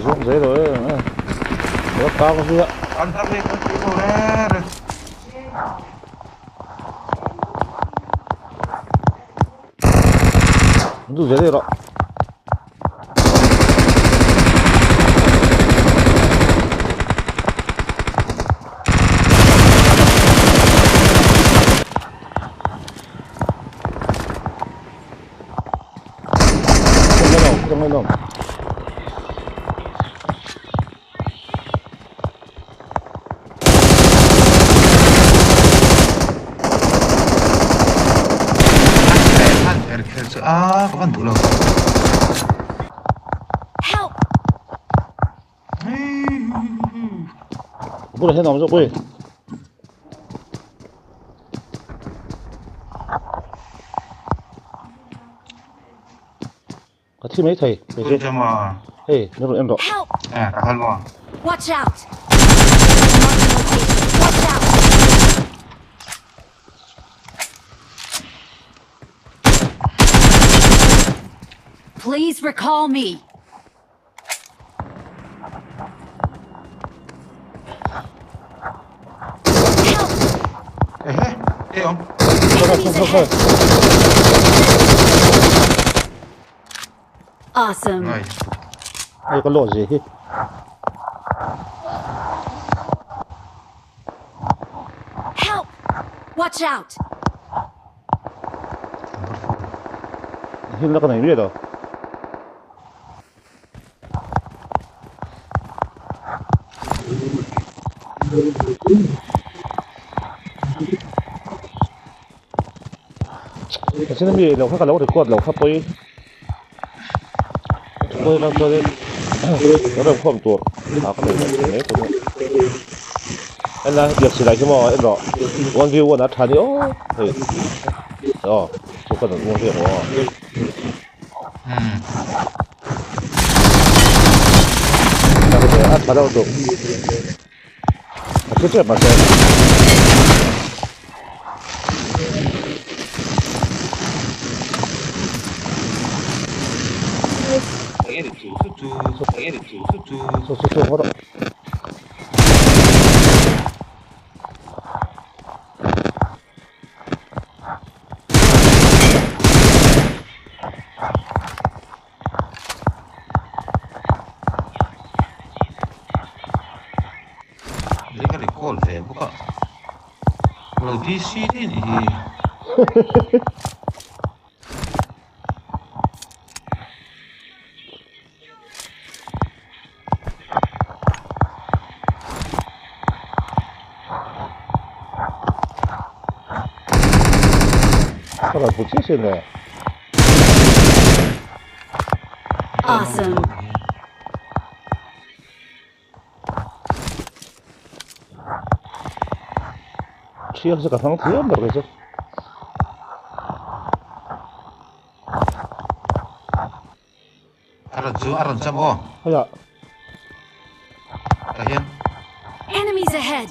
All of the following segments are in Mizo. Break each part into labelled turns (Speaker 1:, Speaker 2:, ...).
Speaker 1: Zuang zel lo e lo tang zui a.
Speaker 2: An thar leh kan tih lo reng reng.
Speaker 1: An duh zel erawh.
Speaker 2: A ka van duh lo.
Speaker 3: Help!
Speaker 1: Bulah hian a awm zawk ui. Ka thi mai thei kei chu. Hei min rawn en rawh.
Speaker 3: Help!
Speaker 2: Eh ka kal maw.
Speaker 3: Watch out! Mark the location. Watch out! Please recall me. Help!
Speaker 2: Ehe, e awm.
Speaker 3: Enemies ahead! Awesome.
Speaker 2: Nice.
Speaker 1: Hei ka lawh zia hi.
Speaker 3: Help! Watch out!
Speaker 2: Number 4.
Speaker 1: Him na ka nei miah lo. Ka mi lo kha ka lo record lo kha pawi pawi lang chuan in ka rem khawm tur a ka nei lo mai pawn en la biak silai khi maw en rawh one v one a tha ni aw hei aw chu ka rawn uang aw. A tha deuh duh. A thi tep mahse. Chu chu chu haw rawh.
Speaker 2: Lei ka recall ve bawk a lo DC te nih hi.
Speaker 1: Ka rawn hmu chiah sin le.
Speaker 3: Awesome.
Speaker 1: Thiang chu ka hmang thiam ber kei chu.
Speaker 2: A rawn chu a rawn cham aw.
Speaker 1: Haiah.
Speaker 2: Tah hian.
Speaker 3: Enemies ahead.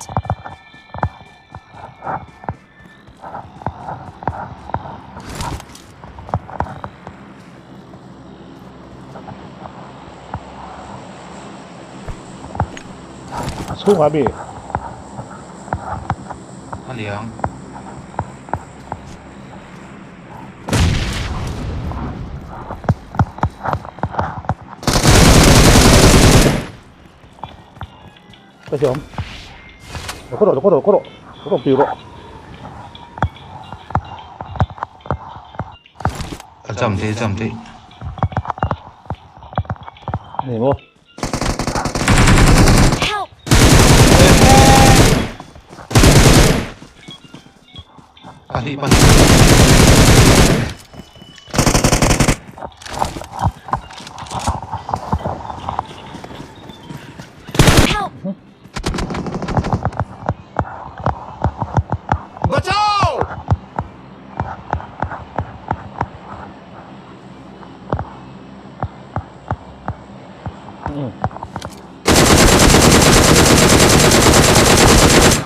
Speaker 1: A chhungah mi.
Speaker 2: A liang.
Speaker 1: Ka hiam. Ka rawh ka rawh ka rawh ka rawh pi rawh.
Speaker 2: A cham thei a cham thei.
Speaker 1: Ni maw.
Speaker 3: Help!
Speaker 2: Pahnih pahnih.
Speaker 3: Help!
Speaker 2: Bachao!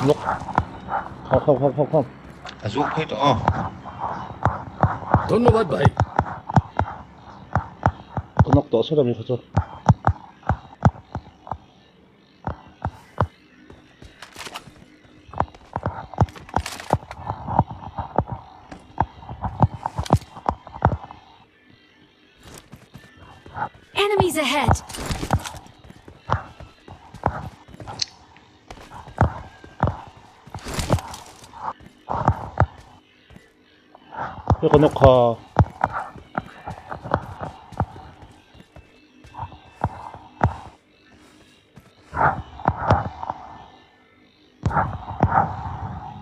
Speaker 1: Look. Không không không không không.
Speaker 2: A zuak phei tawh aw.
Speaker 4: Dhanyavad bhai.
Speaker 1: Knock tawh sawt a mi kha chu.
Speaker 3: Enemies ahead!
Speaker 1: Hei ka nawk kha.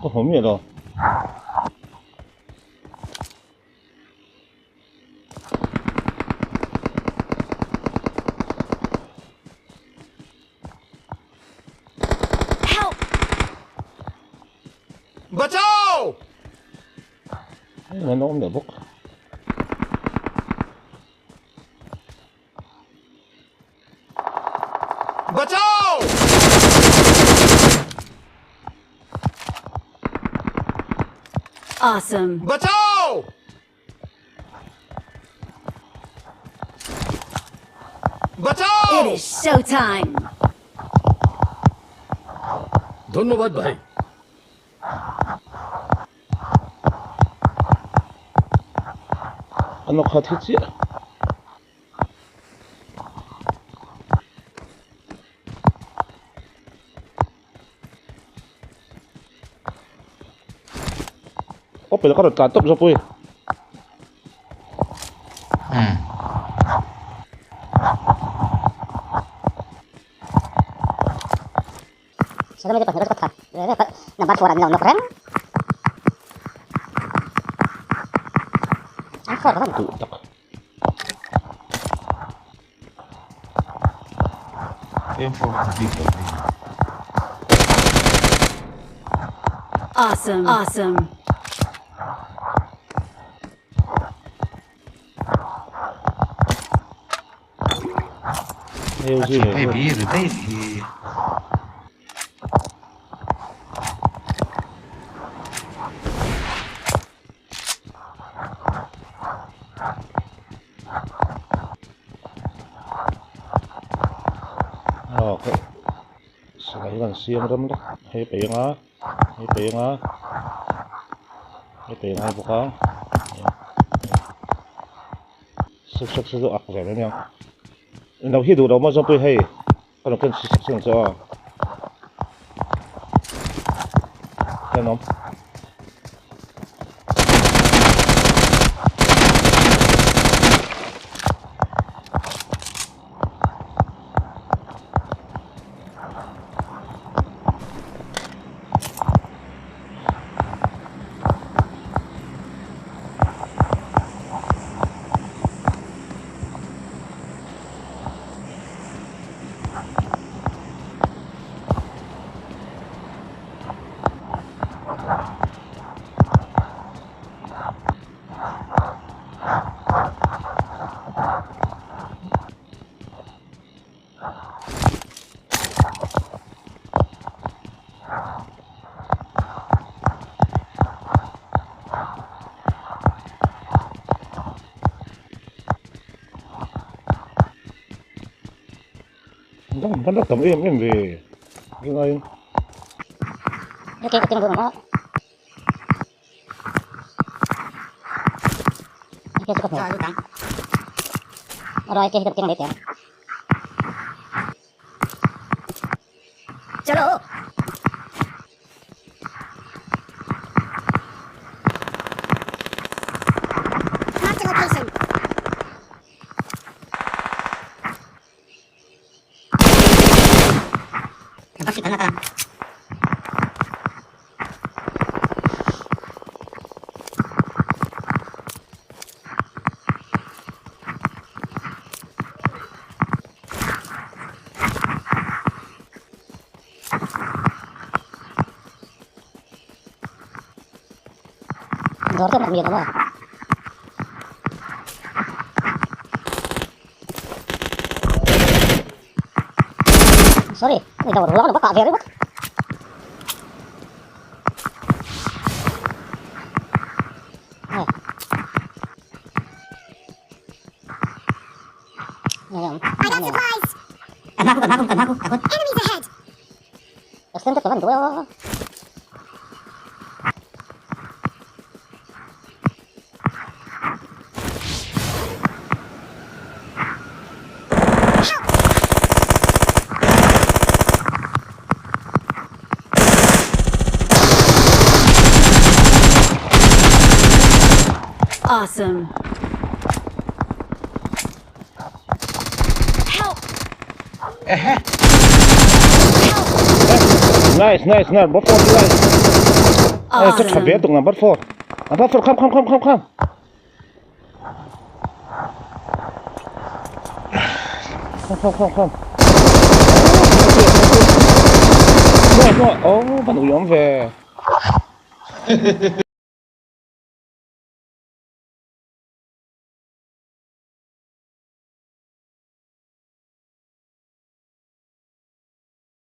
Speaker 1: Ka hmu miah lo.
Speaker 3: Help!
Speaker 4: Bachao!
Speaker 1: Hei an awm leh bawk.
Speaker 4: Bachao!
Speaker 3: Awesome.
Speaker 4: Bachao! Bachao!
Speaker 3: It is showtime.
Speaker 4: ধন্যবাদ ভাই
Speaker 1: An awk kha thi chiah. Aw pela ka rawn tlan tawp zawk pui.
Speaker 2: Umm.
Speaker 1: Duh tak.
Speaker 2: M4 ka bik lo mai.
Speaker 3: Awesome. Awesome.
Speaker 2: A thipai bi ri daih hi.
Speaker 1: Aw ka silai hi kan siam ram lek hei pei anga hei pei anga hei pei ngai bawk a. Suk suk chu ak ve mai aniang englo hi duh lo maw zawng pawh hi hei ka lo ken suk suk ang chu aw hian awm. Kan la tam em em ve ringain.
Speaker 3: Awesome. Help!
Speaker 1: Nice, nice, nice. Bot four, nice. Ê, chắc thật bé
Speaker 3: Awesome.
Speaker 1: tụng là bot four. À, bot four, không, không, không, không, không. Không, không, không, không. No, no, oh, bạn uống về.